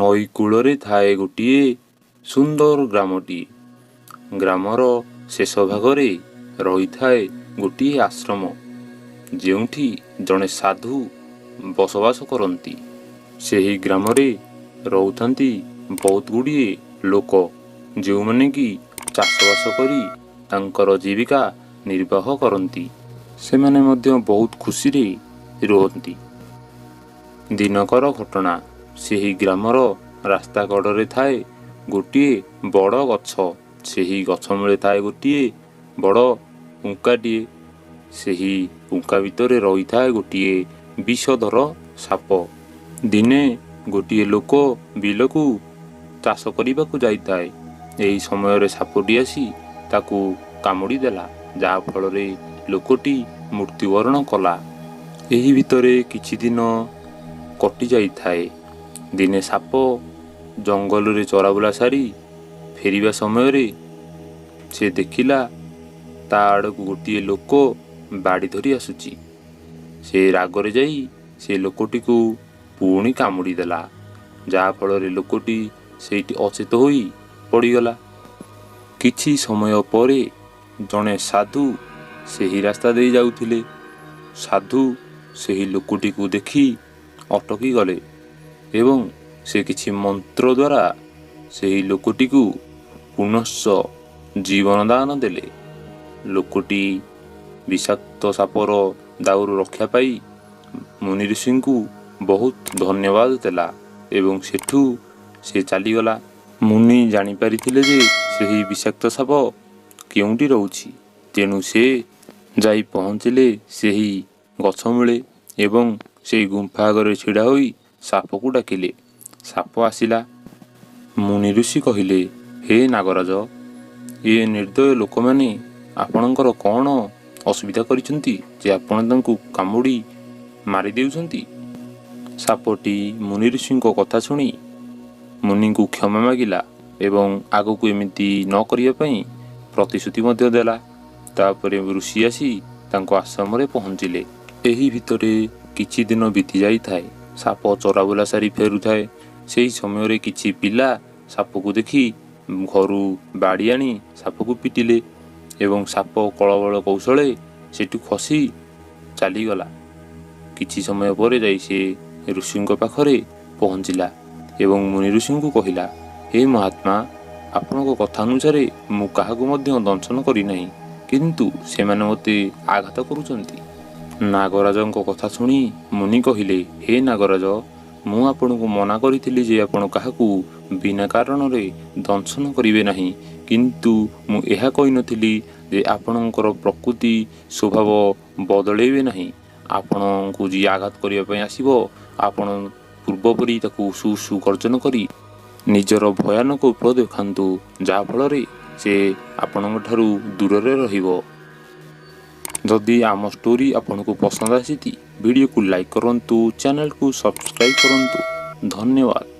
ନଈ କୂଳରେ ଥାଏ ଗୋଟିଏ ସୁନ୍ଦର ଗ୍ରାମଟିଏ। ଗ୍ରାମର ଶେଷ ଭାଗରେ ରହିଥାଏ ଗୋଟିଏ ଆଶ୍ରମ, ଯେଉଁଠି ଜଣେ ସାଧୁ ବସବାସ କରନ୍ତି। ସେହି ଗ୍ରାମରେ ରହୁଥାନ୍ତି ବହୁତ ଗୁଡ଼ିଏ ଲୋକ, ଯେଉଁମାନେ କି ଚାଷବାସ କରି ତାଙ୍କର ଜୀବିକା ନିର୍ବାହ କରନ୍ତି। ସେମାନେ ମଧ୍ୟ ବହୁତ ଖୁସିରେ ରୁହନ୍ତି। ଦିନକର ଘଟଣା, ସେହି ଗ୍ରାମର ରାସ୍ତା କଡ଼ରେ ଥାଏ ଗୋଟିଏ ବଡ଼ ଗଛ। ସେହି ଗଛ ମୂଳେ ଥାଏ ଗୋଟିଏ ବଡ଼ ହୁଙ୍କାଟିଏ। ସେହି ହୁଙ୍କା ଭିତରେ ରହିଥାଏ ଗୋଟିଏ ବିଷଧର ସାପ। ଦିନେ ଗୋଟିଏ ଲୋକ ବିଲକୁ ଚାଷ କରିବାକୁ ଯାଇଥାଏ। ଏହି ସମୟରେ ସାପଟି ଆସି ତାକୁ କାମୁଡ଼ି ଦେଲା, ଯାହାଫଳରେ ଲୋକଟି ମୃତ୍ୟୁବରଣ କଲା। ଏହି ଭିତରେ କିଛି ଦିନ କଟି ଯାଇଥାଏ। ଦିନେ ସାପ ଜଙ୍ଗଲରେ ଚରାବୁଲା ସାରି ଫେରିବା ସମୟରେ ସେ ଦେଖିଲା ତା ଆଡ଼କୁ ଗୋଟିଏ ଲୋକ ବାଡ଼ି ଧରି ଆସୁଛି। ସେ ରାଗରେ ଯାଇ ସେ ଲୋକଟିକୁ ପୁଣି କାମୁଡ଼ି ଦେଲା, ଯାହାଫଳରେ ଲୋକଟି ସେଇଠି ଅଚେତ ହୋଇ ପଡ଼ିଗଲା। କିଛି ସମୟ ପରେ ଜଣେ ସାଧୁ ସେହି ରାସ୍ତା ଦେଇ ଯାଉଥିଲେ। ସାଧୁ ସେହି ଲୋକଟିକୁ ଦେଖି ଅଟକି ଗଲେ ଏବଂ ସେ କିଛି ମନ୍ତ୍ର ଦ୍ୱାରା ସେହି ଲୋକଟିକୁ ପୁନଶ୍ଚ ଜୀବନଦାନ ଦେଲେ। ଲୋକଟି ବିଷାକ୍ତ ସାପର ଦାଉରୁ ରକ୍ଷା ପାଇ ମୁନି ଋଷିଙ୍କୁ ବହୁତ ଧନ୍ୟବାଦ ଦେଲା ଏବଂ ସେଠୁ ସେ ଚାଲିଗଲା। ମୁନି ଜାଣିପାରିଥିଲେ ଯେ ସେହି ବିଷାକ୍ତ ସାପ କେଉଁଠି ରହୁଛି, ତେଣୁ ସେ ଯାଇ ପହଞ୍ଚିଲେ ସେହି ଗଛ ମୂଳେ ଏବଂ ସେହି ଗୁମ୍ଫା ଆଗରେ ଛିଡ଼ା ହୋଇ ସାପକୁ ଡାକିଲେ। ସାପ ଆସିଲା। ମୁନି ଋଷି କହିଲେ, ହେ ନାଗରାଜ, ଏ ନିର୍ଦ୍ଦୟ ଲୋକମାନେ ଆପଣଙ୍କର କ'ଣ ଅସୁବିଧା କରିଛନ୍ତି ଯେ ଆପଣ ତାଙ୍କୁ କାମୁଡ଼ି ମାରି ଦେଉଛନ୍ତି? ସାପଟି ମୁନି ଋଷିଙ୍କ କଥା ଶୁଣି ମୁନିଙ୍କୁ କ୍ଷମା ମାଗିଲା ଏବଂ ଆଗକୁ ଏମିତି ନ କରିବା ପାଇଁ ପ୍ରତିଶ୍ରୁତି ମଧ୍ୟ ଦେଲା। ତାପରେ ଋଷି ଆସି ତାଙ୍କ ଆଶ୍ରମରେ ପହଞ୍ଚିଲେ। ଏହି ଭିତରେ କିଛି ଦିନ ବିତି ଯାଇଥାଏ। ସାପ ଚରାବୁଲା ସାରି ଫେରୁଥାଏ। ସେହି ସମୟରେ କିଛି ପିଲା ସାପକୁ ଦେଖି ଘରୁ ବାଡ଼ି ଆଣି ସାପକୁ ପିଟିଲେ ଏବଂ ସାପ କଳବଳ କୌଶଳେ ସେଠୁ ଖସି ଚାଲିଗଲା। କିଛି ସମୟ ପରେ ଯାଇ ସେ ଋଷିଙ୍କ ପାଖରେ ପହଞ୍ଚିଲା ଏବଂ ମୁନି ଋଷିଙ୍କୁ କହିଲା, ହେ ମହାତ୍ମା, ଆପଣଙ୍କ କଥା ଅନୁସାରେ ମୁଁ କାହାକୁ ମଧ୍ୟ ଦଂଶନ କରିନାହିଁ, କିନ୍ତୁ ସେମାନେ ମୋତେ ଆଘାତ କରୁଛନ୍ତି। ନାଗରାଜଙ୍କ କଥା ଶୁଣି ମୁନି କହିଲେ, ହେ ନାଗରାଜ, ମୁଁ ଆପଣଙ୍କୁ ମନା କରିଥିଲି ଯେ ଆପଣ କାହାକୁ ବିନା କାରଣରେ ଦଂଶନ କରିବେ ନାହିଁ, କିନ୍ତୁ ମୁଁ ଏହା କହିନଥିଲି ଯେ ଆପଣଙ୍କର ପ୍ରକୃତି ସ୍ୱଭାବ ବଦଳେଇବେ ନାହିଁ। ଆପଣଙ୍କୁ ଯିଏ ଆଘାତ କରିବା ପାଇଁ ଆସିବ, ଆପଣ ପୂର୍ବପରି ତାକୁ ସୁ ସୁ ଗର୍ଜନ କରି ନିଜର ଭୟାନକ ରୂପ ଦେଖାନ୍ତୁ, ଯାହାଫଳରେ ସେ ଆପଣଙ୍କ ଠାରୁ ଦୂରରେ ରହିବ। ଯଦି ଆମ ଷ୍ଟୋରି ଆପଣଙ୍କୁ ପସନ୍ଦ ଆସିଛି, ଭିଡ଼ିଓକୁ ଲାଇକ୍ କରନ୍ତୁ, ଚ୍ୟାନେଲକୁ ସବସ୍କ୍ରାଇବ୍ କରନ୍ତୁ। ଧନ୍ୟବାଦ।